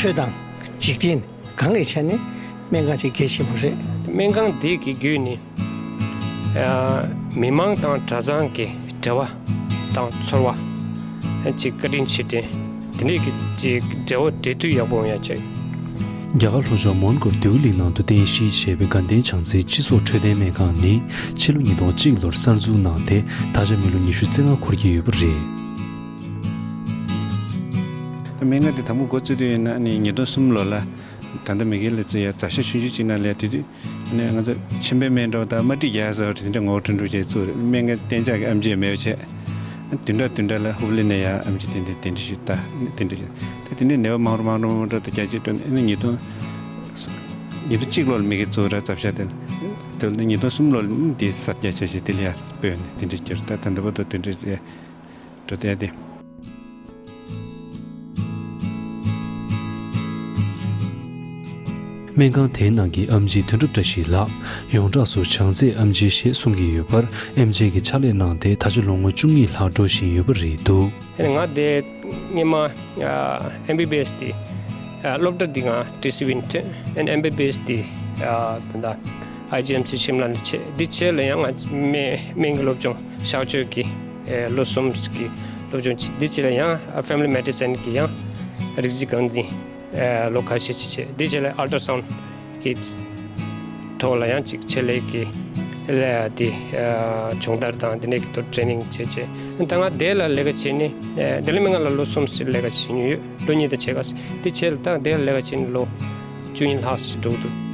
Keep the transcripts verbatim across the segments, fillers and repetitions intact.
ཆོས་དང་འཇིག་རྟེན་གང་གི་ཆ་ནས་སྨན་ཁང་ཅིག་གལ་ཆེན་པོ་རེད། སྨན་ཁང་འདི་གི་བརྒྱུད་ནས་ཨ་མི་མང་དང་གྲྭ་ཚང་གི་འབྲེལ་བ་དང་ཚོར་བ་ཅིག་བཀའ་དྲིན་ཆེ་དྲན་དེ་འདྲས་ཀྱི་ཅིག་འབྲེལ་བ་འབྲེལ་མཐུད་ཡག་པོ་ཡོང་ཡ་ཆེད། རྒྱ་གར་ལྷོ་ཕྱོགས་མོན་གྷོར་བདེ་སྐྱིད་གླིང་ནང་དུ་རྟེན་གཞི་བྱས་པའི་དགའ་ལྡན་བྱང་རྩེའི་སྤྱི་ཚོགས་འཕྲོད་བསྟེན་སྨན་ཁང་ནི་ཕྱི་ལོ་ཉིས་སྟོང་གཅིག་ལོར་གསར་འཛུགས་གནང་སྟེ་ད་ཆ་མི་ལོ་ཉི་ཤུ་རྩ་ལྔ་འཁོར་གྱི་ཡོད་པ་རེད། ད་སྨན་ཁང་འདི་དང་པོ་འགོ་བཙུགས་དུས་ཡིན་ན་ཨ་ནི་ཉིས་སྟོང་གསུམ་ལོ་ལ་ད་ལྟ་མི་སྒེར་ལ་བཙུགས་ཡ་རྫ་ཤ་ཆུང་ཆུང་ཅིག་ནང་ལས་དེ་དུས་ཨ་ནི་ང་ཚོ་མཆིན་པའི་སྨན་འདྲ་བོ་དང་རྨ་དཀྲིས་རྒྱག་ཡ་ཟེར་བ་དེ་འདྲ་ངོ་བོ་ཁྲིན་ཁྲུ་བྱས་བཙུགས་རེད། སྨན་ཁང་གཏན་འཇགས་ཀྱི་ཨེམ་ཆི་ཡང་མེད་པ་བྱས། བདུན་ཕྲག་བདུན་ཕྲག་ལ་ཧུབ་ལི་ནས་ཡང་ཨེམ་ཆི་དེ་འདྲ་གདན་འདྲེན་ཞུས། ད་ཨ་ནི་དེ་འདྲ་བྱས་ད་དེ་འདྲའི་ནད་པ་མང་རུ་མང་རུ་མང་རུ་ད་རྒྱ་ཆེ་འགྲོ་ནས་ཨ་ནི་ཉིས་སྟོང་ཉིས་སྟོང་གཅིག་ལོར་མི་སྒེར་བཙུགས་ར་རྫ་ཤ་དེ་ལ་དེ་ལ་ཉིས་སྟོང་གསུམ་ལོར་ནི་དེ་གསར་རྒྱག་བྱས་བྱས་དེ་ལ་ཡང་སྤོས་ནས་དེ་འདྲ་བསྐྱུར། ད་ད་ལྟ་བར་དུ་དེ་འདྲ་བྱས་འགྲོ་བསྡད་དེ། སྨན་ཁང་དེའི་ནང་གི་ཨེམ་ཆི་དོན་གྲུབ་བཀྲ་ཤིས་ལགས་ཡོངས་གྲགས་སུ་བྱང་རྩེ་ཨེམ་ཆི་ཞེས་གསུང་གི་ཡོད་པར་ཨེམ་ཆི་གི་ཕྱག་ལས་གནང་སྟེ་ད་ཆ་ལོ་ངོ་བཅུ་གཉིས་ལྷག་འགྲོ་བཞིན་ཡོད་པ་རེད་འདུག་ཨ་ནི་ང་དེ་སྔོན་མ་ཨེམ་བི་བི་ཨེས་དེ་སློབ་གྲྭ་འདི་ང་ཊི་སི་ཝིན་ཐོན། ཨ་ནི་ཨེམ་བི་བི་ཨེས་དེ་ད་ལྟ་ཨའི་ཇི་ཨེམ་སི་ཤིམ་ལ་ལ་བྱས། འདི་བྱས་ལ་ཡང་ང་སྨན་སྨན་གྱི་སློབ་སྦྱོང་གཤག་བཅོས་ཀྱི་ཨེ་ལོ་གསུམ་གྱི་སློབ་སྦྱོང་བྱས། འདི་བྱས་ལ་ཡང་ཕེ་མི་ལི་མེ་ཌི་སིན་གྱི་ཡང་རིགས་རྫས་རྐང་འཛིན་ཨེ་ལོ་ཁ་ཤས་ཅིག་བྱས། འདི་བྱས་ལ་ཨལ་ཏྲ་སའུན་གྱི་ཐོག་ལ་ཡང་ཅིག་ཆེད་ལས་ཀྱི་ལས་དེ་ཨེ་སྦྱོང་བརྡར་དང་འདི་འདྲའི་གི་ཐོག་ཊི་རེ་ནིང་བྱས་བྱས། ད་ང་དེ་ལ་ལས་ཀ་བྱས་ནས་ཨེ་ལྡི་ལི་སྨན་ཁང་ལ་ལོ་གསུམ་ཙམ་ལས་ཀ་བྱས་མྱོང་ཡོད། ལོ་གཉིས་དང་ཕྱེད་ཀ་ཙམ། དེ་བྱས་ལ་ད་དེ་ལ་ལས་ཀ་བྱས་ནས་ལོ་བཅུ་གཉིས་ལྷག་ཙམ་འགྲོ་གི་འདུག་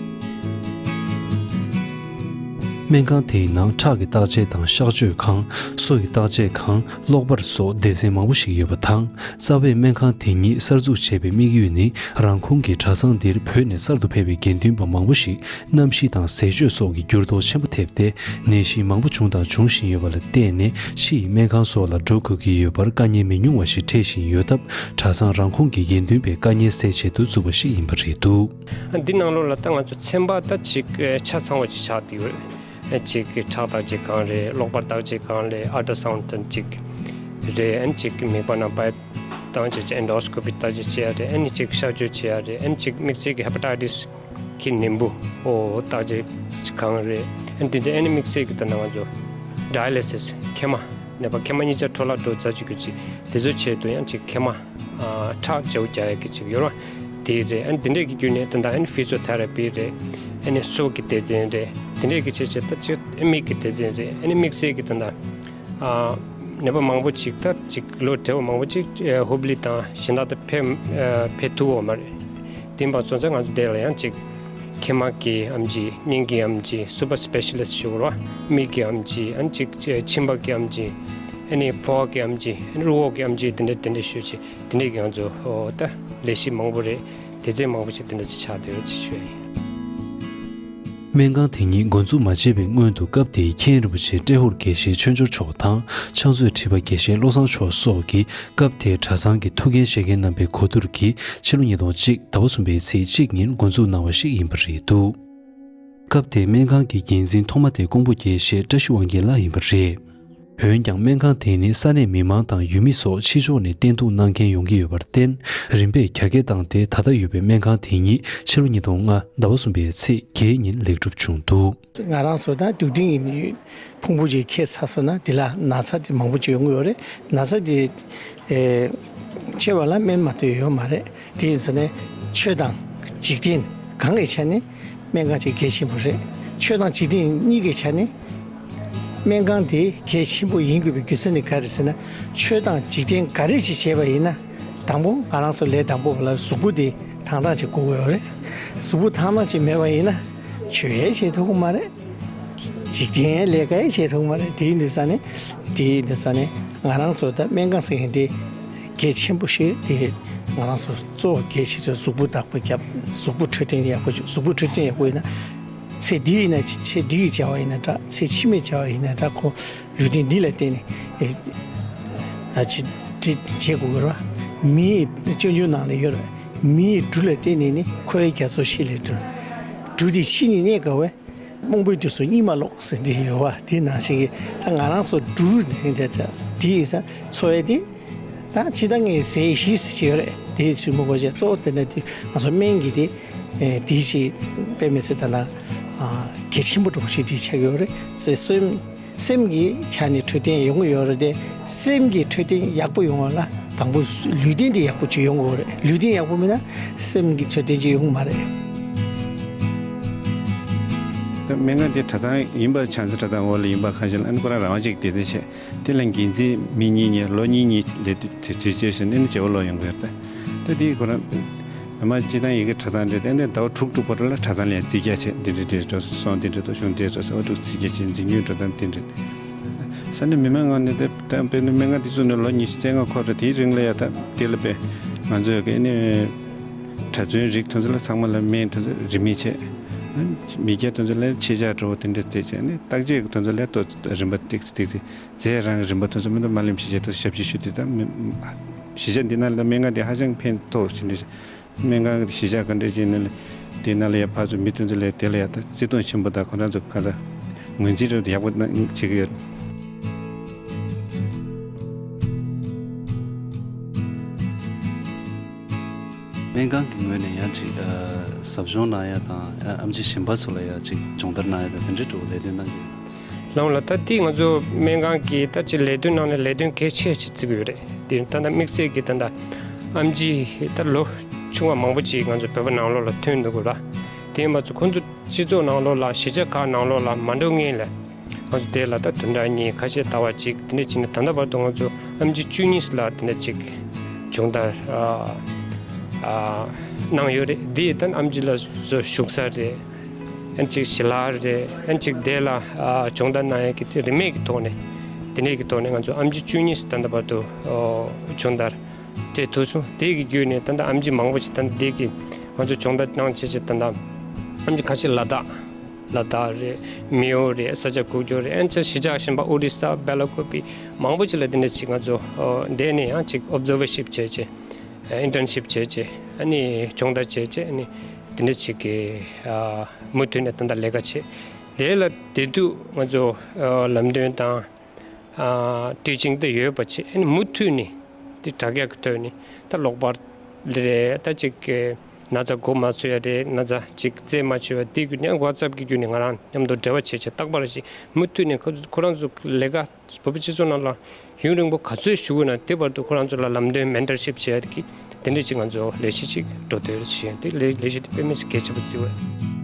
སྨན་ཁང་དེའི་ནང་ཁྲག་གི་བརྟག་དཔྱད་དང་གཤག་བཅོས་ཁང་། སོ་ཡི་བརྟག་དཔྱད་ཁང་། གློག་པར་སོགས་སྡེ་ཚན་མང་པོ་ཞིག་ཡོད་པ་དང་། རྩ་བའི་སྨན་ཁང་དེ་ཉིད་གསར་འཛུགས་བྱས་པའི་དམིགས་ཡུལ་ནི་རང་ཁོངས་ཀྱི་གྲྭ་ཚང་འདིར་བོད་ནས་གསར་དུ་ཕེབས་པའི་དགེ་འདུན་པ་མང་པོ་ཞིག་གནམ་གཤིས་དང་ཟས་སྤྱོད་སོགས་ཀྱི་འགྱུར་ལྡོག་ཆེན་པོ་ཐེབས་ཏེ་ནད་གཞི་མང་པོ་བྱུང་དང་འབྱུང་བཞིན་ཡོད་པ་ལ་བརྟེན་ནས་ཕྱི་ཡི་སྨན་ཁང་སོགས་ལ་འགྲོ་དགོས་ཀྱི་ཡོད་པར་དཀའ་ངལ་མི་ཉུང་བ་ཞིག་འཕྲད་བཞིན་ཡོད་སྟབས། གྲྭ་ཚང་རང་ཁོངས་ཀྱི་དགེ་འདུན་པའི་དཀའ་ངལ་སེལ་ཆེད་དུ་བཙུགས་པ་ཞིག་ཡིན་པ་རེད་འདུག་འདི་ནང་ལོགས་ལ་ད་ང་ཚོ་ཚན་པ་ད་ཅིག་ཆ་ཚང་བ་ཅིག་ཆགས་བསྡད་ཡོད་རེད། ཅིག་ཁྲག་བརྟག་དཔྱད་ཁང་རེད། གློག་པར་བརྟག་དཔྱད་ཁང་རེད། ཨལ་ཏྲ་སའུན་དང་ཅིག་རེད། ཨ་ནི་ཅིག་མིད་པ་ནང་པའིབ་བཏང་བྱས་ཅིག་ཨེན་ཌོ་སི་ཀོ་པི་བརྟག་དཔྱད་བྱེད་ཡ་རེད། ཨ་ནི་ཅིག་གཤག་བཅོས་བྱེད་ཡ་རེད། ཨ་ནི་ཅིག་དམིགས་བསལ་གྱི་ཧེ་པ་ཊའི་ཊི་སི་གི་ནད་འབུ་ཨོ་བརྟག་དཔྱད་ཁང་རེད། ཨ་ནི་དེ་འདྲ་ཨ་ནི་དམིགས་བསལ་གྱི་ད་ནང་ང་ཚོ་ཌ་ཡ་ལི་སིས་མཁལ་མ་ནད་པ་མཁལ་མ་གཉིས་ཆ་འཕྲོ་བརླག་འགྲོ་ཚར་བཅུག་རྒྱུ་ཅིག་དེ་ཚོ་ཆེད་དུ་ཡང་ཅིག་མཁལ་མ་ཨ་ཁྲག་བརྗེ་པོ་རྒྱག་ཡ་གི་ཅིག་ཡོད་རེད། དེ་རེད། ཨ་ནི་དེ་འདྲས་ཀྱི་བརྒྱུད་ནས་ད་ལྟ་ཨ་ནི་ཕི་ཛི་ཡོ་ཐེ་ར་པི་རེད། ཨ་ནི་སོ་གི་སྡེ་ཚན་རེད། དེ་འདྲས་ཀྱི་ཆེད་ཆེད་ད་ཅིག་མིག་གི་སྡེ་ཚན་རེད། ཨ་ནི་དམིགས་བསལ་གྱི་ད་ལྟ་ཨ་ནད་པ་མང་པོ་ཅིག་ད་ཅིག་ལོ་བགྲེས་པོ་མང་པོ་ཅིག་ཨ་ཧུབ་ལི་དང་གཞན་དག་ཏུ་ཕེབས་ཨ་ཕེབས་ཐུབ་ཡོད་མ་རེད། དེ་ཡིན་པ་སོང་ཙང་ང་ཚོ་དེ་ལ་ཡང་ཅིག་མཁལ་མ་གི་ཨེམ་ཆི། སྙིང་གི་ཨེམ་ཆི། སུ་པར་སི་པེ་ཤ་ལི་སི་ཊི་ཞུ་དགོས་རེད་པ། མིག་གི་ཨེམ་ཆི། ཨ་ནི་ཅིག་མཆིན་པ་གི་ཨེམ་ཆི། ཨ་ནི་ཕོ་བ་གི་ཨེམ་ཆི། ཨ་ནི་རུས་ཁོག་གི་ཨེམ་ཆི། དེ་འདྲ་དེ་འདྲ་ཞུ་ཅིག་དེ་འདྲས་ཀྱི་ང་ཚོ་ཨོ་ད་ལས་གཞི་མང་པོ་རེད། སྡེ་ཚན་མང་པོ་ཞིག་དེ་འདྲ་ཞིག་ཆགས་བསྡད་ཡོད་ཅེས་ཞུ་ཡ་ཡིན། སྨན་ཁང་དེ་ཉིད་འགོ་འཛུགས་མ་བྱས་པའི་སྔོན་དུ་སྐབས་དེའི་མཁན་རིན་པོ་ཆེ་ཏྲེ་ཧོར་དགེ་བཤེས་ཆོས་འབྱོར་མཆོག་དང་ཕྱག་མཛོད་ཁྲི་པ་དགེ་བཤེས་བློ་བཟང་མཆོག་སོགས་ཀྱིས་སྐབས་དེའི་གྲྭ་ཚང་གི་ཐུགས་འགན་བཞེས་མཁན་རྣམ་པའི་གོ་བསྡུར་གྱིས་ཕྱི་ལོ་ཉིས་སྟོང་གཅིག་ཟླ་བ་གསུམ་པའི་ཚེས་གཅིག་ཉིན་འགོ་འཛུགས་གནང་བ་ཞིག་ཡིན་པ་རེད་འདུག་སྐབས་དེའི་སྨན་ཁང་གི་འགན་འཛིན་ཐོག་མ་དེ་ཀོང་པོ་དགེ་བཤེས་བཀྲ་ཤིས་དབང་རྒྱལ་ལགས་ཡིན་པ་རེད། འོན་ཀྱང་སྨན་ཁང་དེ་ནི་ས་གནས་མི་མང་དང་ཡུལ་མི་སོགས་ཕྱི་ཕྱོགས་ནས་བསྟེན་གཏུག་གནང་མཁན་ཡོང་གི་ཡོད་པར་བརྟེན། རིམ་པས་རྒྱ་སྐྱེད་བཏང་སྟེ་ད་ལྟ་ཡོད་པའི་སྨན་ཁང་དེ་ཉིད་ཕྱི་ལོ་ཉིས་སྟོང་ལྔ་ཟླ་བ་གསུམ་པའི་ཚེས་བརྒྱད་ཉིན་ལེགས་གྲུབ་བྱུང་འདུག་ང་རང་ཚོ་ད་དུག་སྤྲིན་གྱི་ཕུང་པོ་ཅིག་འཁྱེར་ཚར་སོང་ན་དེ་ལ་ན་ཚ་དེ་མང་པོ་ཅིག་ཡོང་གི་ཡོད་རེད། ན་ཚ་དེ་ཨེ་མཆེད་པ་ལ་སྨན་མ་གཏོགས་ཡོད་མ་རེད། དེ་ཡིན་ཟེར་ནས་ཆོས་དང་འཇིག་རྟེན་གང་གི་ཆ་ནས་སྨན་ཁང་ཅིག་གལ་ཆེན་པོ་རེད། ཆོས་དང་འཇིག་རྟེན་གཉིས་ཀྱི་ཆ་ནས་སྨན་ཁང་དེ་གལ་ཆེན་པོ་ཡིན་དགོས་པའི་རྒྱུ་མཚན་ནི་ག་རེ་ཟེར་ན། ཆོས་དང་འཇིག་རྟེན་ག་རེ་ཞིག་བྱས་པ་ཡིན་ན། དང་པོ་ང་རང་ཚོ་ལས་དང་པོ་བ་ལ་གཟུགས་པོ་དེ་ཐང་ཐང་ཅིག་དགོས་ཀྱི་ཡོད་རེད། གཟུགས་པོ་ཐང་ཐང་ཅིག་མེད་པ་ཡིན་ན་ཆོས་ཡང་བྱེད་ཐུབ་ཀྱི་མ་རེད། འཇིག་རྟེན་ལས་ཀ་ཡང་བྱེད་ཐུབ་མ་རེད། དེ་ཡིན་དུས་ས་ནས་དེ་ཡིན་དུས་ས་ནས་ང་རང་ཚོ་ད་སྨན་ཁང་ཟེར་མཁན་དེ་གལ་ཆེན་པོ་ཞིག་དེ་ང་རང་ཚོ་གཙོ་བོ་གལ་ཆེ་ཚོ་གཟུགས་པོ་བདག་པོ་རྒྱབ། གཟུགས་པོ་འཕྲོད་བསྟེན་ཡག་པོ་བྱུང་། གཟུགས་པོ་འཕྲོད་བསྟེན་ཡག་པོ་ཡིན་ན་ཚེ་འདི་ཡིན་ན་ཚེ་འདི་ཡི་བྱ་བ་ཡིན་ན་འདྲ། ཚེ་ཕྱི་མའི་བྱ་བ་ཡིན་ན་འདྲ། ཁོ་ལུས་རྟེན་འདི་ལ་བརྟེན་ནས་ད་ཅི་བྱེད་དགོས་ར། མིའི་སྤྱོད་འཇུག་ནང་ལ་ཡོད་ར། མིའི་འབྲུ་ལ་བརྟེན་ནས་ནི་ཁོའི་རྒྱ་མཚོ་ཤེལ་ལས་གྲུབ། འབྲུ་དེ་ཤི་ནས་གནས་དགའ་བས། རྨོངས་པའི་དུས་སུ་གཉིད་མ་ལོག་ཟེར་འདི་ཡོད་བ། དེ་ནང་བཞིན་གྱི་ད་ང་རང་ཚོ་འབྲུ་དེ་ཡིན་ས་འཚོ་བའི་དེ་ད་ཕྱི་ད་ངས་ཟས་ཤི་ཟེར་གྱི་ཡོད་རེད། དེ་ཞིག་མི་དགོས་ཅེས། གཙོ་བོ་དེ་ནི་དེ་ང་ཚོ་སྨན་གྱི་དེ་ཨེ་དེ་ཞིག་དཔེ་མི་སྲིད་ད་ལ་ཨ་གལ་ཆེན་པོ་འདྲ་བོ་ཞིག་དེ་ཆགས་ཡོད་རེད། ཚེ་སེམས་སེམས་ཀྱི་ཆ་ནས་འཕྲོད་བསྟེན་ཡོང་གི་ཡོད་རེད་དེ། སེམས་ཀྱི་འཕྲོད་བསྟེན་ཡག་པོ་ཡོང་བ་ལ་དང་པོ་ལུས་རྟེན་དེ་ཡག་པོ་ཅིག་ཡོང་དགོས་རེད། ལུས་རྟེན་ཡག་པོ་མེད་ན་སེམས་ཀྱི་འཕྲོད་བསྟེན་ཅིག་ཡོང་གི་མ་རེད། སྨན་ཁང་དེ་གྲྭ་ཚང་ཡིན་པ་ཆང་ས་གྲྭ་ཚང་འོག་ལ་ཡིན་པ་ཁ་ཤས་ལ་ཨ་ནི་ཁོ་རང་རང་དབང་ཅིག་སྡེ་ཚན་བྱས། དེ་ལ་འགན་འཛིན་མི་གཉིས་གཉིས་ལོ་གཉིས་གཉིས་ལས་དུས་དུས་ཚོད་བྱས་ནས་ནི་བརྗེ་བོ་ལོག་ཡོང་གི་ཡོད་རེད། ད་དེ་ཁོ་རང་མ་སྤྱི་བཏང་ཡི་གེ་གྲྭ་ཚང་རེད་དེ། ནས་ཟླ་བ་དྲུག་དྲུག་བར་ལ་གྲྭ་ཚང་ལ་ཡང་རྩིས་རྒྱག་བྱས། འདི་འདྲ་འདི་འདྲ་སོང་། འདི་འདྲ་འདུག་གཞུང་འདི་འདྲ་ཟེར་བ་དྲུག་རྩིས་རྒྱག་བྱས། འཛིན་སྐྱོང་འགྲོ་སྟངས་འདི་འདྲ། ས་གནས་མི་མང་ངོས་ནས་དེ་ད་དཔེར་ན་སྨན་ཁང་འདི་ཚུགས་ནས་ལོ་ཉི་ཤུ་རྩ་ལྔ་འཁོར་རེད། དེའི་རིང་ལ་ཡང་ད་དེ་ལ་དཔེ་ང་ཚོས་ཀྱི་ནི་གྲྭ་བཙུན་རིགས་དེ་ཚོ་ལ་ཚང་མ་ལ་སྨན་དེ་ཚོ་རིན་མེད་བྱས། མི་སྐྱ་དེ་ཚོ་ལ་ཆེད་བཅར་འགྲོ་བ་དེ་འདྲ་བྱས་བྱས་ནས་བརྟག་དཔྱད་ཀྱི་དེ་ཚོ་ལ་ཏོག་ཙམ་རིན་པ་ཏིག་ཙི་ཏིག་ཙི། རྫས་རང་གི་རིན་པ་དེ་ཚོ་མི་འདུག་མ་ལེན་ཞིབ་དཔྱད་དེ་ཞབས་ཕྱི་ཞུ་དུས་ད་མི་གཞིས་ཆགས་འདི་ནང་ལ་སྨན་ཁང་འདི་ཧ་ཅང་ཕན་ཐོགས་ཕྱིན་འདྲ། སྨན་ཁང་གི་གཞིས་ཆགས་ག་འདྲ་ཅིག་ནང་ལ་དེ་ནང་ལ་ཡ་ཕར་ཚུར་མི་དེ་ཚོ་ལ་དེ་ལ་ཡ་ད་བརྩི་མཐོང་ཆེན་པོ་དང་ཁོ་རང་ཚོ་ག་ད་ངོས་འཛིན་རབ་ཏུ་ཡག་པོ་གནང་བྱེད་ཀྱི་ཡོད། སྨན་ཁང་གི་ངོས་ནས་ཡང་ཅིག་ཨ་ཟབ་སྦྱོང་གནང་ཡ་དང་ཨ་ཨེམ་ཆི་གཞན་པ་ཚོ་ལ་ཡ་ཅིག་སྦྱོང་བརྡར་གནང་ཡ་དང་དེ་འདྲའི་འགྲོ་ལས་དོན་གནང་གི་ཡོད། ལགས་ལགས། ད་ལྟའི་ང་ཚོ་སྨན་ཁང་གི་ད་ཅིག་ལས་དོན་ནང་ནས་ལས་དོན་གལ་ཆེ་ཞིག་བརྩི་གི་ཡོད་རེད། དེ་ད་ལྟ་དམིགས་བསལ་གྱི་ད་ལྟ་ཨེམ་ཆི་ད་ལོ་ཆུང་བ་མང་པོ་ཅིག་ང་ཚོ་བོད་པ་ནང་ལོགས་ལ་ཐོན་འདུག་གི་ར། དེ་ཡིན་པ་ཚོ་ཁོང་ཚོ་སྤྱི་ཚོགས་ནང་ལོགས་ལ་གཞིས་ཆགས་ཁག་ནང་ལོགས་ལ་མ་འགྲོ་སྔོན་ལ་ང་ཚོ་དེ་ལ་ད་བདུན་ཕྲག་གཉིས་ཁ་ཤས་ཟླ་བ་གཅིག་དེ་འདྲ་བྱས་ནས་ད་ལྟ་བར་དུ་ང་ཚོ་ཨེམ་ཆི་བཅུ་གཉིས་ལ་དེ་འདྲ་ཅིག་སྦྱོང་བརྡར་ཨ་ཨ་གནང་ཡོད་རེད། དེ་ད་ཨེམ་ཆི་ལ་བཞུགས་ས་རེད། ཨན་ཅིག་ཞི་ལྷག་རེད། ཨན་ཅིག་དེ་ལ་ཨ་སྦྱོང་བརྡར་གནང་ཡས་ཀྱི་རིན་མེད་ཀྱི་ཐོག་ནས་དེ་འདྲས་ཀྱི་ཐོག་ནས་ང་ཚོ་ཨེམ་ཆི་བཅུ་གཉིས་ད་ལྟ་བར་དུ་ཨོ་སྦྱོང་བརྡར་སྤྲད་ཐུབ་སོང་། དེ་གི་བརྒྱུད་ནས་ད་ལྟ་ཨེམ་ཆི་མང་པོ་ཞིག་ད་ལྟ་དེ་གི་ང་ཚོ་སྦྱོང་བརྡར་གནང་བྱས་བྱས་ད་ལྟ་ཨེམ་ཆི་ཁ་ཤས་ལ་དྭགས་ལ་དྭགས་རེད། མེའོ་རེད། ས་ཆ་གུག་ཀྱོག་རེད། ཨན་ཅིག་གཞིས་ཆགས་གཞན་པ་ཨོ་རི་ས། སྦེ་ལ་ཀོ་པི། མང་པོ་ཞིག་ལ་དེ་འདྲས་ཞིག་ང་ཚོ་ཨོ་འདས་ནས་ཡང་ཅིག་ཨོབ་ཛར་ཝར་ཤིབ་བྱས་བྱས། ཨིན་ཊརན་ཤིབ་བྱས་བྱས། ཨ་ནི་སྦྱོང་བརྡར་བྱས་བྱས། ཨ་ནི་དེ་འདྲ་ཞིག་གི་ཨ་མུ་མཐུད་ནས་ད་ལྟ་ལས་ཀ་བྱེད། དེ་ལ་དེ་དུས་ང་ཚོ་ཨ་ལམ་སྟོན་དང་ཨ་ཊི་ཆིང་དེ་ཡོད་པ་བྱས། ཨ་ནི་མུ་མཐུད་ནས་དེ་དྲ་རྒྱ་གི་ཐོག་ནས་ད་གློག་པར་རེད། ད་ཅིག་གི་ན་ཚ་མགོ་མ་ཚོས་ཡ་རེད། ན་ཚ་ཅིག་རྩེད་མ་ཆོད་པ་དེ་བརྒྱུད་ནས་ཝ་ཊི་སེབ་གི་བརྒྱུད་ནས་ང་རང་མཉམ་དུ་འབྲེལ་བ་བྱས་བྱས། རྟག་པར་ཞིག་མུ་མཐུད་ནས་ཁོ་ཁོ་རང་ཚོ་ལས་ཀ་བོད་པའི་སྤྱི་ཚོགས་ནང་ལ་ཡུན་རིང་པོ་ག་ཚོད་བཞུགས་ན་དེ་བར་དུ་ཁོ་རང་ཚོ་ལ་ལམ་སྟོན་མེན་ཊར་ཤིབ་བྱེད་ཡ་གི་དེ་འདྲ་ཞིག་ང་ཚོ་ལས་གཞི་ཅིག་འགྲོ་སྡོད་བྱེད་ཡ་དེ་ལས་ལས་གཞི་དེ་དཔེ་མི་སྲིད་གལ་ཆེན་པོ་བརྩི་བས།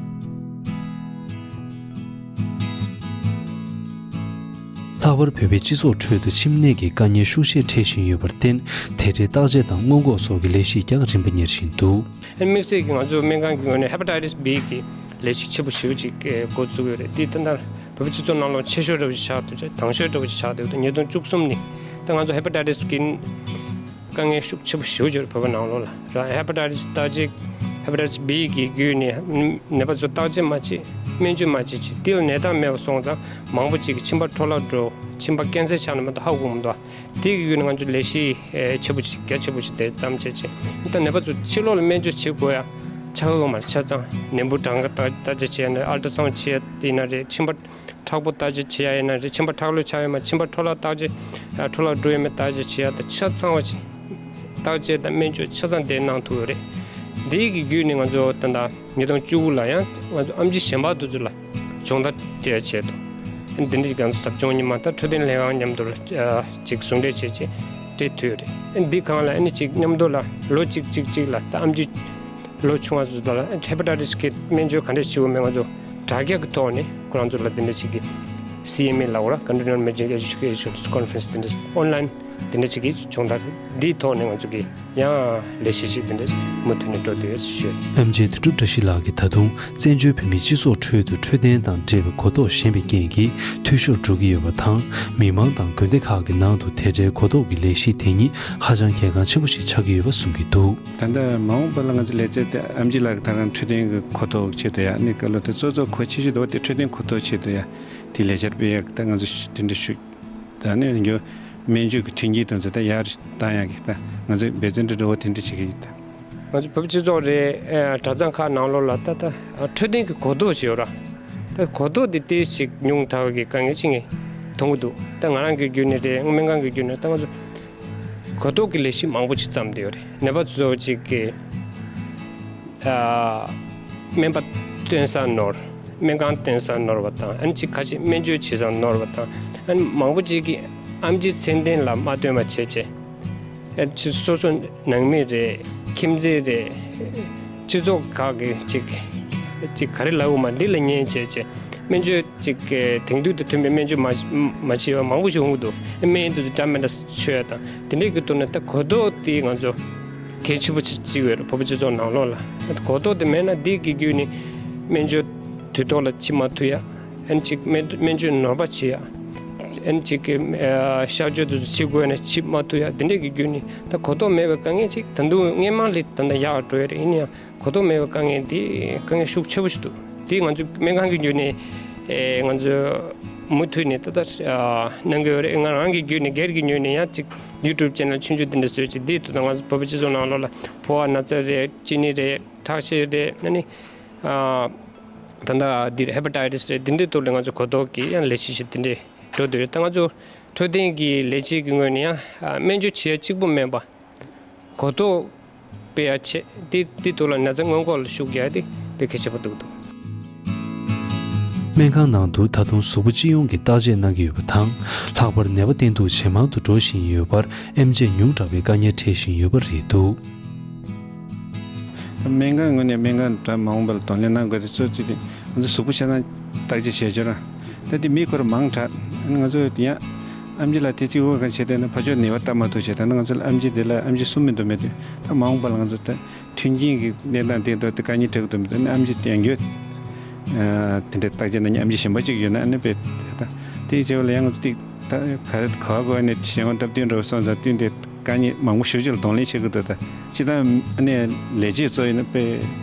ལྷག་པར་བོད་པའི་སྤྱི་ཚོགས་ཁྲོད་དུ་མཆིན་ནད་ཀྱི་དཀའ་ངལ་ཤུགས་ཆེ་འཕྲད་བཞིན་ཡོད་པར་བརྟེན། དེ་འབྲེལ་བརྟག་དཔྱད་དང་སྔོན་འགོག་སོགས་ཀྱི་ལས་གཞི་ཀྱང་རིམ་པ་གཉེར་བཞིན་འདུག། དམིགས་བསལ་གྱིས་ང་ཚོ་སྨན་ཁང་གི་ངོས་ནས་ཧེ་པ་ཊའི་ཊི་སི་བྷི་གི་ལས་གཞི་ཆེ་པོ་ཞེ་པོ་ཅིག་འགོ་བཙུགས་ཡོད་རེད། དེ་ད་ལྟ་བོད་པའི་སྤྱི་ཚོགས་ནང་ལོགས་ཆེ་ཤོས་འདྲ་པོ་ཞིག་ཆགས་འདུག་དང་ཤོས་འདྲ་པོ་ཞིག་ཆགས་འདུག་ད་ཉིས་སྟོང་བཅུ་གསུམ་ནས་ད་ང་ཚོ་ཧེ་པ་ཊའི་ཊི་སི་གི་དཀའ་ངལ་ཤུགས་ཆེ་པོ་ཞེ་པོ་ཅིག་ཡོད་རེད། བོད་པ་ནང་ལོགས་ལ་ར། ཧེ་པ་ཊའི་ཊི་སི་བརྟག་དཔྱད་ཧེ་པ་ཊའི་ཊི་སི་བྷི་གི་བརྒྱུད་ནས་ནད་པ་ཚོ་བརྟག་དཔྱད་མ་བྱེད། སྨན་བཅོས་མ་བྱེད་ཅིག་དེ་ལ་ནད་རྟགས་མེད་པ་སོང་ཙང་མང་པོ་ཅིག་གི་མཆིན་པ་འཕྲོ་བརླག་འགྲོ། མཆིན་པ་ཀེན་སར་ཆགས་ན་མ་གཏོགས་ཧ་གོ་མི་འདུག་དེ་གི་བརྒྱུད་ནས་ང་ཚོ་ལས་གཞི་ཨེ་ཆེ་པོ་ཞིག་རྒྱ་ཆེ་པོ་ཞིག་དེ་བརྩམས་བྱས་བྱས། ད་ནད་པ་ཚོ་ཕྱི་ལོགས་ལ་སྨན་བཅོས་བྱེད་དགོས་ཡ་ཆགས་ཡོད་མ་རེད། ཆ་ཚང་ནད་འབུ་གྲངས་ཀ་བརྟག་བརྟག་དཔྱད་བྱེད་ཡ་ན་རེད། ཨལ་ཊ་སའུན་ཌི་བྱེད་ཡ་དེ་ཡིན་ན་རེད། མཆིན་པ་མཁྲེགས་པོ་བརྟག་དཔྱད་བྱེད་ཡ་ཡིན་ན་རེད། མཆིན་པ་མཁྲེགས་ལོས་ཆགས་ཡོད་མ། མཆིན་པ་འཕྲོ་བརླག་བརྟག་དཔྱད་ཨ་འཕྲོ་བརླག་འགྲོ་ཡོད་མེད་བརྟག་དཔྱད་བྱེད་ཡ་དང་ཆ་ཚང་བ་ཞིག་བརྟག་དཔྱད་དང་སྨན་བཅོས་ཆ་ཚང་དེ་གནང་ཐུབ་ཡོད་རེད། འདི་གི་བརྒྱུད་ནས་ང་ཚོ་ད་ལྟ་ཉིས་སྟོང་བཅུ་དགུ་ལ་ཡང་ང་ཚོ་ཨེམ་ཆི་གཞན་པ་དེ་ཚོ་ལ་སྦྱོང་བརྡར་སྤྲད་ཡ་ཆེད་དུ། འདི་འདྲ་ཅིག་ང་ཚོ་ཟབ་སྦྱོང་ཉི་མ་ད་འཕྲོད་བསྟེན་ལྷན་ཁང་མཉམ་དུ་ལ་ཅིག་ཟུང་འབྲེལ་བྱས་རྗེས་སྤྲད་ཐུབ་ཡོད་རེད། འདི་སྒང་ལ་ཨ་ནི་ཅིག་མཉམ་དུ་ལ་ལོ་གཅིག་གཅིག་གཅིག་ལ་ད་ཨེམ་ཆི་ལོ་ཆུང་བ་ཚོ་དང་ལ་ཧེ་པ་ཊའི་ཊི་སི་གི་སྨན་བཅོས་ག་འདྲ་བྱེད་དགོས་མིན་ང་ཚོ་དྲ་རྒྱ་གི་ཐོག་ནས་ཁོ་རང་ཚོ་ལ་འདི་འདྲ་ཞིག་གི་སི་ཨེམ་ཨེ་ལབ་དགོས་ར། Continual Medical Education Conference། འདི་འདྲ་ཨོན་ལའིན་འདི་འདྲ་ཞིག་གི་སྦྱོང་བརྡར་འདིའི་ཐོག་ནས་ང་ཚོ་གི་ཡང་ལས་གཞི་ཞིག་འདི་འདྲ་མུ་མཐུད་ནས་འགྲོ་བསྡད་ཡོད་ཞུ། ཨེམ་ཆི་དོན་གྲུབ་བཀྲ་ཤིས་ལགས་ཀྱིས་ད་དུང་བཙན་བྱོལ་བོད་མིའི་སྤྱི་ཚོགས་ཁྲོད་དུ་འཕྲོད་བསྟེན་དང་འབྲེལ་བའི་གོ་རྟོགས་ཞན་པའི་རྐྱེན་གྱིས་འཐུས་ཤོར་འགྲོ་གི་ཡོད་པ་དང་། མི་མང་དང་དགོན་སྡེ་ཁག་གི་ནང་དུ་དེ་འདྲའི་གོ་རྟོགས་ཀྱི་ལས་གཞི་དེ་ཉིད་ཧ་ཅང་གལ་འགངས་ཆེན་པོ་ཞིག་ཆགས་ཀྱི་ཡོད་པ་གསུང་གི་འདུག། ད་ལྟ་མ་འོངས་པ་ལ་ང་ཚོ་ལས་བྱེད་དེ་ཨེམ་ཆི་ལགས་ཀྱིས་ད་ག་རང་འཕྲོད་བསྟེན་གྱི་གོ་རྟོགས་ཆེད་དུ་ཡ་ནི་བཀའ་སློབ་དེ་གཙོ་གཙོ་གལ་ཆེ་ཤོས་དེ་འཕྲོད་བསྟེན་གོ་རྟོགས་ཆེད་དུ་ཡ་དེ་ལས་འཆར་སྤེལ་ཡག་ད་ང་ཚོ་དེ་འདྲ་ཞུ། ད་ནི་འགྱོ་སྨན་བཅོས་ཀྱི་མཐུན་རྐྱེན་དེ་ཚོ་ད་ཡར་བཏང་ཡག་གི་ད་ང་ཚོས་འབད་བརྩོན་འདྲ་འདྲ་བོ་དེ་འདྲ་བྱེད་ཀྱི་ཡོད་ད། ང་ཚོ་བོད་པའི་སྤྱི་ཚོགས་རེད། ཨ་གྲྭ་ཚང་ཁག་ནང་ལོགས་ལ་ད་ད་ཨ་འཕྲོད་བསྟེན་གྱི་གོ་རྟོགས་ཞིག་ཡོད་ར། ད་གོ་རྟོགས་དེ་ཏོག་ཙམ་ཉུང་དྲགས་ཀྱི་དཀའ་ངལ་ཅིག་ངས་མཐོང་གི་འདུག། ད་ང་རང་གི་བརྒྱུད་ནས་རེད། སྨན་ཁང་གི་བརྒྱུད་ནས་ད་ང་ཚོ་ གོ་རྟོགས་ཀྱི་ལས་གཞི་མང་པོ་ཞིག་བརྩམས་བསྡད་ཡོད་རེད། ནད་པ་ཚོ་ཅིག་གི་ཨ། སྨན་པ་བསྟེན་ས་ནོར། སྨན་ཁང་བསྟེན་ས་ནོར་བ་དང་། ཨ་ནི་ཅིག་ཁ་ཤས་སྨན་བཅོས་བྱེད་ས་ནོར་བ་དང་། ཨ་ནི་མང་པོ་ཅིག་གིས་ཨེམ་ཆི་ཚད་ལྡན་ལ་མ་ཐོན་པ་བྱས་བྱས། ཨ་ནི་སོ་སོ་ནང་མི་རེད། ཁྱིམ་མཚེས་རེད། སྤྱི་ཚོགས་ཁག་གི་ཅིག་ཅིག་ག་རེ་ལབ་དགོས་མ་འདི་ལ་ཉན་བྱས་བྱས། སྨན་བཅོས་ཅིག་གི་དེང་དུས་དང་མཐུན་པའི་སྨན་བཅོས་མ་མ་བྱས་པ་མང་པོ་ཞིག་འོང་གི་འདུག་སྨན་དེ་ཚོ་འདྲ་མི་འདྲ་མཆོད་ཡ་དང་དེ་འདྲས་ཀྱི་ཐོག་ནས། ད་གོ་རྟོགས་དེ་ང་ཚོ་གལ་ཆེན་པོ་ཆགས་ཀྱི་ཡོད་རེད། བོད་པ་སྤྱི་ཚོགས་ནང་ལོགས་ལ་གོ་རྟོགས་དེ་མེད་ན། འདི་གི་བརྒྱུད་ནས་སྨན་བཅོས་དུས་ཐོག་ལ་བྱེད་མ་ཐུབ་ཡ། ཨ་ནི་ཅིག་སྨན་སྨན་བཅོས་ནོར་བ་བྱེད་ཡ། ཨ་ནི་ཅིག་གི་ཨ་གཤག་བཅོས་དེ་ཚོ་བྱེད་དགོས་ན་བྱེད་མ་ཐུབ་ཡ། དེ་འདྲས་ཀྱི་བརྒྱུད་ནས། ད་གོ་རྟོགས་མེད་པའི་དཀའ་ངལ་ཅིག་ད་དུང་སྔོན་མ་ལས་ད་ལྟ་ཡག་འགྲོ་ཡ་རེད། ཡིན་ན་ཡང་གོ་རྟོགས་མེད་པའི་དཀའ་ངལ་འདི་དཀའ་ངལ་ཤུགས་ཆེ་པོ་ཞིག་འདུག་འདི་ང་ཚོ་སྨན་ཁང་གི་ངོས་ནས་ཨེ་ང་ཚོ་མུ་མཐུད་ནས་ཏག་ཏག་ཨ་གནང་གི་ཡོད་རེད། ང་རང་གི་ངོས་ནས། སྒེར་གྱི་ངོས་ནས་ཡང་ཅིག་ཡུ་ཊུབ་ཆེ་ནལ་ཆུང་ཆུང་འདི་འདྲ་བཟོས་ཅིག་འདིའི་ཐོག་ནས་ང་ཚོ་བོད་པ་སྤྱི་ཚོགས་ནང་ལོགས་ལ་ཕོ་བ་ན་ཚ་རེད། གཅིན་སྙི་རེད། ཁྲག་ཤེད་རེད། ཨ་ནི་ཨ་ད་ལྟ་འདི་ཧེ་པ་ཊའི་ཊི་སི་རེད། འདི་འདྲའི་ཐོག་ལ་ང་ཚོ་གོ་རྟོགས་ཀྱི་ཡང་ལས་གཞི་ཞིག་འདི་འདྲའི་འགྲོ་འདོད་ཡོད། ད་ང་ཚོ་འཕྲོད་བསྟེན་གྱི་ལས་བྱེད་ཀྱི་ངོས་ནས་ཡང་ཨ་སྨན་བཅོས་བྱེད་ཡ་གཅིག་པུ་མིན་པ། གོ་རྟོགས་སྤེལ་ཡ་བྱེད། དེ་དེ་ཐོག་ལ་ན་ཚ་སྔོན་འགོག་ལ་ཤུགས་རྒྱག་ཡ་དེ་དཔེ་གལ་ཆེན་པོ་འདུག་འདུག་སྨན་ཁང་ནང་དུ་ད་དུང་གཟུགས་པོ་སྤྱི་ཡོངས་ཀྱི་བརྟག་དཔྱད་གནང་གི་ཡོད་པ་དང་། ལྷག་པར་ནད་པ་བསྟེན་གཏུག་ཇེ་མང་དུ་འགྲོ་བཞིན་ཡོད་པར་ཨེམ་ཆི་ཉུང་དྲགས་པའི་དཀའ་ངལ་འཕྲད་བཞིན་ཡོད་པ་རེད་འདུག་སྨན་ཁང་ངོས་ནས་སྨན་ཁང་གྲངས་མང་པོ་ལ་གདོང་ལེན་གནང་དགོས་དེ་ཚོ་ཅིག་ང་ཚོ་གཟུགས་པོ་ཆ་ཚང་བརྟག་དཔྱད་བྱས་ཆོག་ར། ད་དེ་མི་ཁོ་ར་མང་དྲགས། ང་ཚོ་ཡང་ཨེམ་ཆི་ལ་དེ་གཅིག་པོ་གང་བྱས་བསྡད་ན་ཕར་ཕྱོགས་ནད་པ་ལྟ་མ་ཐུབ་བྱས། ད་ནི་ང་ཚོ་ལ་ཨེམ་ཆི་དེ་ལ་ཨེམ་ཆི་གསུམ་མི་འདུག་མེད་དུས་ད་མ་འོངས་པ་ལ་ང་ཚོ་ད་མཐུན་རྐྱེན་གྱི་གནས་སྟངས་དེ་འདྲ་དེ་དཀའ་ངལ་འཕྲད་ཀྱི་འདུག་མི་འདུག་ཨེམ་ཆི་དེ་ཡང་ཡོད། ཨ་དེ་འདྲའི་བརྟག་དཔྱད་གནང་མཁན་ཨེམ་ཆི་གཞན་པ་གཅིག་ཡོད་ན་ཨ་ནི་དཔེ་ད་དེའི་རྗེས་ལ་ཡང་ང་ཚོ་དེ་ད་ག་ག་བ་གོ་ནས་གཞན་དབང་སྟབས་བསྟུན་འདྲ་བོ་སོང་ཙང་བསྟུན་ཏེ་དཀའ་ངལ་མང་པོ་ཞེ་པོ་ཅིག་ལ་གདོང་ལེན་བྱེད་དགོས་འདུག་ད་སྤྱིར་བཏང་ཨ་ནི་ལས་བྱེད་ཚོ་ཡིན་ན་དཔེ་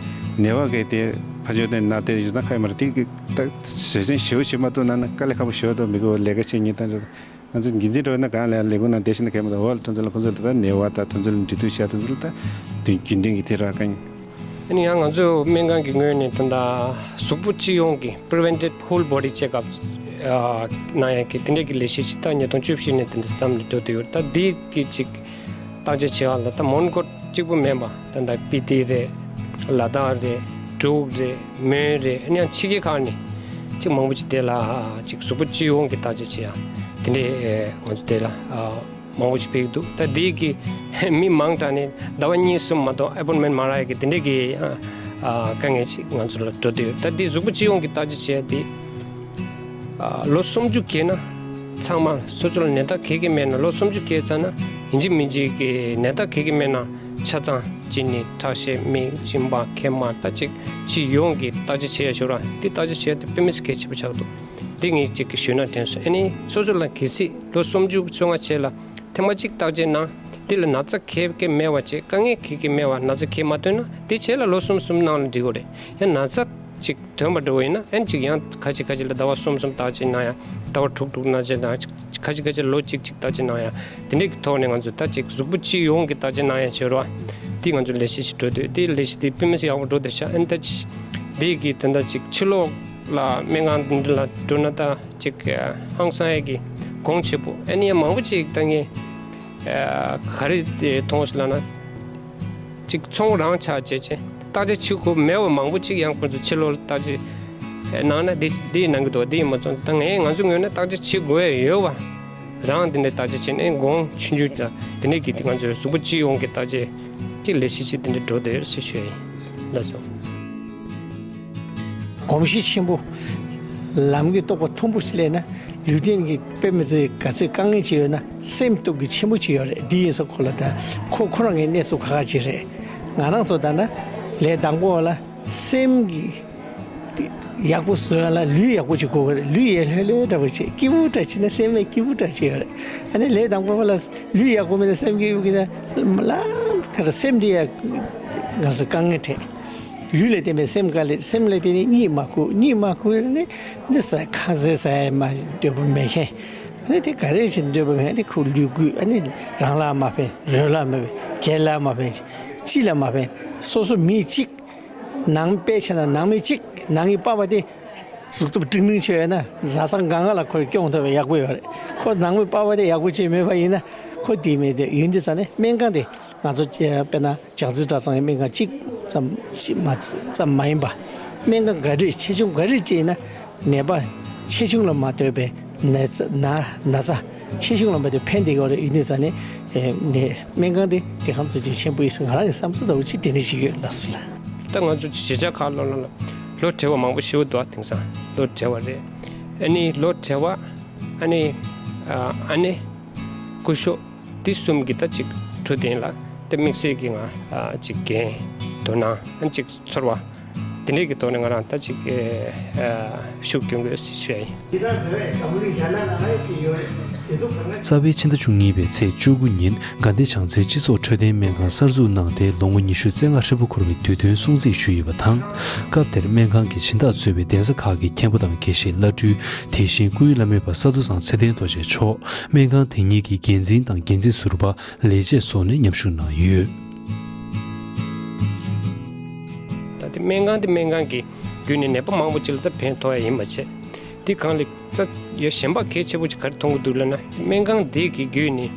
ནད་པ་གི་དེ་ཕར་ཕྱོགས་དེ་ན་དེ་ཡོད་ན་ཁ་ཡོད་མ་རེད། དེ་གི་ད་བཟོད་བསྲན་ཞེ་པོ་བྱེད་མ་ཐུབ་ན་ན་དཀའ་ལས་ཁག་པོ་ཞེ་པོ་འདུག་མི་དགོས་ལས་ཀ་བྱེད་ཉིན་ད་འདྲ། ང་ཚོ་འགན་འཛིན་འདྲ་བོ་ན་གང་ལ་ལས་ཁུངས་ནང་བསྡད་ཤེས་ན་གལ་མི་འདུག་འོག་ལ་ཐོན་ཚུལ་ལ་ཁོང་ཚོ་ལ་ད་ནད་པ་དང་ཐོན་ཚུལ་འབྲེལ་མཐུད་བྱས་ཐོན་ཚུལ་ད་དུས་རྒྱུན་ལྡན་གྱི་དེ་རག་ག་ཡིན། ཨ་ནི་ཡང་ང་ཚོ་སྨན་ཁང་གི་ངོས་ནས་ད་ལྟ་གཟུགས་པོ་སྤྱི་ཡོངས་ཀྱི་པི་རི་ཝེན་ཊིབ་ཧོལ་བོ་ཌི་ཅེག་ཨབ་གནང་ཡག་གི་དེ་འདྲ་གི་ལས་གཞི་ཞིག་ད་ཉིས་སྟོང་བཅུ་བཞི་ནས་དེ་འདྲ་བརྩམས་ནས་འགྲོ་བསྡད་ཡོད། ད་འདི་གི་ཅིག་བརྟག་དཔྱད་བྱེད་ཡག་ལ་ད་མོན་གྷོ་གཅིག་པུ་མིན་པ། ད་ལྟ་སྤི་ཏི་རེད། ལ་དྭགས་རེད། འབྲུག་རེད། མོན་རེད། ཨ་ནི་ཡང་ཕྱི་རྒྱལ་ཁག་ནས་ཅིག་མང་པོ་ཅིག་དེ་ལ་ཅིག་གཟུགས་པོ་སྤྱི་ཡོངས་ཀྱི་བརྟག་དཔྱད་བྱེད་ཡག་དེ་འདྲས་ང་ཚོ་དེ་ལ་མང་པོ་ཞིག་ཕེབས་ཀྱི་འདུག་ད་འདི་གི་མི་མང་དྲགས་ནས་ཟླ་བ་གཉིས་གསུམ་མ་གཏོགས་ཨེ་པོན་མེན་མ་རག་ཡག་གི་དེ་འདྲས་ཀྱི་དཀའ་ངལ་ཞིག་ང་ཚོ་ལ་འགྲོ་བསྡད་ཡོད། ད་འདི་གཟུགས་པོ་སྤྱི་ཡོངས་ཀྱི་བརྟག་དཔྱད་བྱེད་ཡག་དེ། ལོ་སུམ་ཅུ་བརྒལ་ན་ཚང་མ་སོ་སོ་ལ་ནད་རྟགས་ག་གེ་མེད་ན། ལོ་སུམ་ཅུ་བརྒལ་ཚར་ན་ཡིན་གཅིག་མིན་གཅིག་གི་ནད་རྟགས་ག་གེ་མེད་ན་ཆ་ཚང་གཅིན་སྙི་ཁྲག་ཤེད་མིག་མཆིན་པ་མཁལ་མ་ད་ཅིག་སྤྱི་ཡོངས་ཀྱི་བརྟག་དཔྱད་བྱེད་ཡག་ཞུ་ར། འདི་བརྟག་དཔྱད་བྱེད་ཡག་དེ་དཔེ་མི་སྲིད་གལ་ཆེན་པོ་ཆགས་འདུག་འདི་ངས་ཅིག་གི་ཞུས་ན་དྲན་སོང་། ཨ་ནི་སོ་སོ་ལ་གལ་སྲིད་ལོ་སུམ་ཅུ་སོ་ལྔ་བྱས་ལ་ཐེངས་མ་གཅིག་བརྟག་དཔྱད་གནང་། འདི་ལ་ན་ཚ་ག་གེ་མེད་པ་བྱས། དཀའ་ངལ་ག་གེ་མེད་པ་ན་ཚ་ག་གེ་མ་ཐོན་ན་འདི་བྱས་ལ་ལོ་གསུམ་གསུམ་གནང་ལ་འགྲིག་གི་རེད། ཡང་ན་ཚ་ཅིག་ཐོན་པ་འདྲ་བོ་ཡིན་ན་ཨན་ཅིག་ཡང་ཁ་ཅིག་ཁ་ཅིག་ལ་ཟླ་བ་གསུམ་གསུམ་བརྟག་དཔྱད་གནང་ཡག་ཟླ་བ་དྲུག་དྲུག་ན་ཅིག་དང་ཁ་ཅིག་ཁ་ཅིག་ལོ་གཅིག་གཅིག་བརྟག་དཔྱད་གནང་ཡག་དེ་འདྲའི་གི་ཐོག་ནས་ང་ཚོས་ད་ཅིག་གཟུགས་པོ་སྤྱི་ཡོངས་ཀྱི་བརྟག་དཔྱད་གནང་ཡག་བྱེད་རོགས། དེ་ང་ཚོ་ལས་གཞི་ཞིག་འགྲོ་དུས་དེ་ལས་གཞི་དེ་དཔེ་མི་སྲིད་ཡག་པོ་འགྲོ་བསྡད་ཤག་ཨན་ད་ཅིག་དེ་གི་དེ་འདྲ་ཅིག་ཕྱི་ལོགས་ལ་སྨན་ཁང་འདི་འདྲ་ལ་འགྲོ་ན་ད་ཅིག་ཧང་སང་ཡག་གི་གོང་ཆེ་པོ། ཨ་ནི་ཡང་མང་པོ་ཅིག་ད་ངས་ག་རེ་མཐོང་སོང་ལབ་ན། ཅིག་ཚོང་རང་ཆགས་བྱས་བྱས་བརྟག་དཔྱད་བྱེད་དགོས་མེད་པ་མང་པོ་ཅིག་ཡང་ཁོང་ཚོ་ཕྱི་ལོགས་ལ་བརྟག་དཔྱད་གནང་ན་འདི་འདི་གནང་གི་འདུག་འདི་ཡིན་མ་ཚོང་ད་ངས་ང་ཚོ་ངོས་ནས་བརྟག་དཔྱད་བྱེད་དགོས་ཡོད་པ། རང་འདི་འདྲའི་བརྟག་དཔྱད་བྱས་ནས་གོང་ཆུང་ཆུང་ལ་འདི་འདྲའི་གི་ང་ཚོའི་གཟུགས་པོ་སྤྱི་ཡོངས་ཀྱི་བརྟག་དཔྱད་ཀྱི་ལས་གཞི་ཅིག་འདི་འདྲ་འགྲོ་བསྡད་ཡོད་ཟེར་ཞུ་ཡ་ཡིན། ལགས་སོ། གོམས་གཤིས་ཆེན་པོ། ལམ་གྱི་རྟོགས་པ་མཐོན་པོ་ཞིག་སླེབས་ན་ལུས་རྟེན་གྱི་དཔེ་མི་སྲིད་ག་ཚོད་དཀའ་ངལ་ཅིག་ཡོད་ན་སེམས་སྟོབས་ཀྱི་ཆེན་པོ་ཅིག་ཡོད་རེད། འདི་ཡིན་ས་ཁོ་ལ་ད་ཁོ་ཁོ་རང་གི་གནས་ཚུལ་ཁག་ཁག་ཅིག་རེད། ང་རང་ཚོ་ད་ན་ལས་དང་པོ་ལ་སེམས་ཀྱི་ཡག་པོ་བཟོ་ཡ་ལ་ལུས་ཡག་པོ་ཅིག་དགོས་ཀྱི་རེད། ལུས་ཡ་ལྷོད་ལྷོད་འདྲ་བོ་ཅིག་སྐྱིད་པོ་འདྲ་བྱས་ན་སེམས་ལ་སྐྱིད་པོ་འདྲ་ཅིག་ཡོད་རེད། ཨ་ནི་ལས་དང་པོ་ལ་ལུས་ཡག་པོ་མེད་ན་སེམས་སྐྱིད་པོ་གི་ན་ལམ་ཁར་སེམས་འདི་ཡ་ང་ཚོ་དཀའ་ངལ་འཕྲད། ལུས་ལ་བརྟེན་པའི་སེམས་དཀའ་ལས། སེམས་ལ་བརྟེན་ནས་གཉིད་མ་ཁུག་གཉིད་མ་ཁུག་ནས་འདི་ཟ་ཁ་ཟས་ཟ་ཡ་མ་འདོད་པ་མེད་མཁན། ཨ་ནི་དེ་ག་རེ་བྱེད་འདོད་པ་མེད་དེ་ཁུག་ལུས་ཁུག་ཨ་ནི་རང་ལ་མ་ཕན་རོལ་ལ་མ་ཕན་རྒན་ལ་མ་ཕན་ཅི་ལ་མ་ཕན། སོ་སོ་མི་གཅིག་ནང་དཔེ་ཆ་ན་ནང་མི་གཅིག་ནང་གི་པ་ཕ་དེ་གཟུགས་སྟོབས་འབྲིང་འབྲིང་ཆེ་བས་ན་བཟའ་ཚང་གང་ག་ལ་ཁོས་སྐྱོང་ཐུབ་པའི་ཡག་པོ་ཡོད་རེད། ཁོ་ནང་མི་པ་ཕ་དེ་ཡག་པོ་ཅིག་མེད་པ་ཡིན་ན་ ཁོ་དེ་མེད་དེ་ཡོད་འདི་ཙང་ནས་སྨན་ཁང་དེ་ང་ཚོ་དཔེར་ན་ལྕགས་རྩི་གྲྭ་ཚང་གི་སྨན་ཁང་གཅིག་ཙམ་ཅིག་མ་ཙམ་མ་ཡིན་པ། སྨན་ཁང་ག་རེ་ཆེ་ཆུང་ག་རེ་ཅིག་ཡིན་ན་ནད་པ་ཆེ་ཆུང་ལ་མ་ལྟོས་པའི་ན་ཚ་ན་ན་ཚ་ཆེ་ཆུང་ལ་མ་ལྟོས་ཕན་བདེ་གི་ཡོད་རེད། ཡོད་འདི་ཙང་ནས་ནས་སྨན་ཁང་དེ་དེ་གང་ཚོད་ཅིག་ཆེན་པོ་ཡིན་ཟེར་ང་རང་གི་བསམ་ཚུལ་ལྟ་བུ་ཅིག་དེ་འདྲ་ཞིག་ཡོད་ལགས་སོ་ལགས། ད་ང་ཚོ་གཞིས་ཆགས་ཁག་ལོ་ལོ་ལོ་བགྲེས་པ་མང་པོ་ཤི་བ་འདུག་དེང་སང་ལོ་བགྲེས་པ་རེད། ཨ་ནི་ལོ་བགྲེས་པ་ཨ་ནི་ཨ་ནི་སྐུ་ཞབས་འདི་གསུམ་གྱི་ད་ཅིག་འཕྲོད་བསྟེན་ལ་ད་དམིགས་བསལ་གྱི་ང་ཅིག་འགན་དོ་སྣང་ཨ་ཅིག་ཚོར་བ་དེ་འདྲས་ཀྱི་ཐོག་ནས་ང་རང་ད་ཅིག་ཤུགས་སྐྱོན་དགོས་ཞུ་ཡ་ཡིན། རྩ་བའི་ཕྱི་ཟླ་བཅུ་གཉིས་པའི་ཚེས་བཅུ་དགུ་ཉིན་དགའ་ལྡན་བྱང་རྩེའི་སྤྱི་ཚོགས་འཕྲོད་བསྟེན་སྨན་ཁང་གསར་འཛུགས་གནང་སྟེ་ལོ་ངོ་ཉི་ཤུ་རྩ་ལྔ་ཧྲིལ་པོ་འཁོར་བའི་དུས་སྟོན་སྲུང་བརྩི་ཞུས་ཡོད་པ་དང་། སྐབས་དེར་སྨན་ཁང་གི་སྦྱིན་བདག་གཙོས་པའི་གདན་ས་ཁག་གི་མཁན་པོ་དང་དགེ་བཤེས་བླ་སྤྲུལ་དེ་བཞིན་སྐུའི་བླ་མེད་པ་ས་རྡོ་ཚང་ཚེ་བརྟན་རྡོ་རྗེ་མཆོག་སྨན་ཁང་དེ་ཉིད་ཀྱི་འགན་འཛིན་དང་འགན་འཛིན་ཟུར་པ་ལས་བྱེད་སོགས་ནས་མཉམ་ཞུགས་གནང་ཡོད། ད་ལྟའི་སྨན་ཁང་དེ་སྨན་ཁང་གི་བརྒྱུད་ནས་ནད་པ་མང་པོ་ཅིག་ལ་ད་ཕན་ཐོགས་ཡ་ཡིན་པ་བྱས། དེ་གང་ལ་ད་ཡ་གཞན་པ་གལ་ཆེ་པོ་ཅིག་ག་རེ་མཐོང་གི་འདུག་ལབ་ན་སྨན་ཁང་དེ་གི་བརྒྱུད་ནས་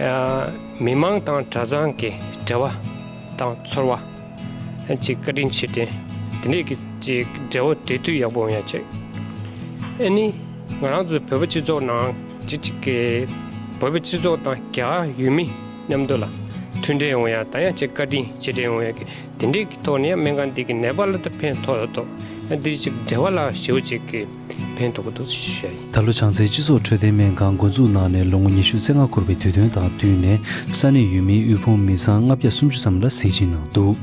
ཨ་མི་མང་དང་གྲྭ་ཚང་གི་འབྲེལ་བ་དང་ཚོར་བ་ཅིག་བཀའ་དྲིན་ཆེ་དྲན་དེ་འདྲས་ཀྱི་ཅིག་འབྲེལ་བ་འབྲེལ་མཐུད་ཡག་པོ་ཡོང་ཡ་ཆེད། ཨ་ནི་ང་རང་ཚོ་བོད་པ་སྤྱི་ཚོགས་ནང་ཅིག་ཅིག་གི་བོད་པའི་སྤྱི་ཚོགས་དང་རྒྱ་གར་ཡུལ་མི་མཉམ་དུ་ལ་མཐུན་འབྲེལ་ཡོང་ཡ་ད་ཡང་ཅིག་བཀའ་དྲིན་རྗེས་དྲན་ཡོང་ཡ་གི་དེ་འདྲས་ཀྱི་ཐོག་ནས་ཡང་སྨན་ཁང་འདི་གི་ནད་པ་ལ་ད་ཕན་ཐོགས་ད་ཐོགས་འདི་ཅིག་འབྲེལ་བ་ལ་ཞེ་པོ་ཅིག་གི་ཕན་ཐོགས་ཀྱི་འདུག་ཞུ་ཡ་ཡིན། ད་ལོ་བྱང་རྩེའི་སྤྱི་ཚོགས་འཕྲོད་བསྟེན་སྨན་ཁང་འགོ་འཛུགས་གནང་ནས་ལོ་ངོ་ཉི་ཤུ་རྩ་ལྔ་འཁོར་བའི་དུས་སྟོན་དང་བསྟུན་ནས་ས་གནས་ཡུལ་མིའི་དབུལ་ཕོངས་མི་ཚང་ལྔ་བརྒྱ་སུམ་ཅུ་ཙམ་ལ་གཟི་བརྗིད་གནང་འདུག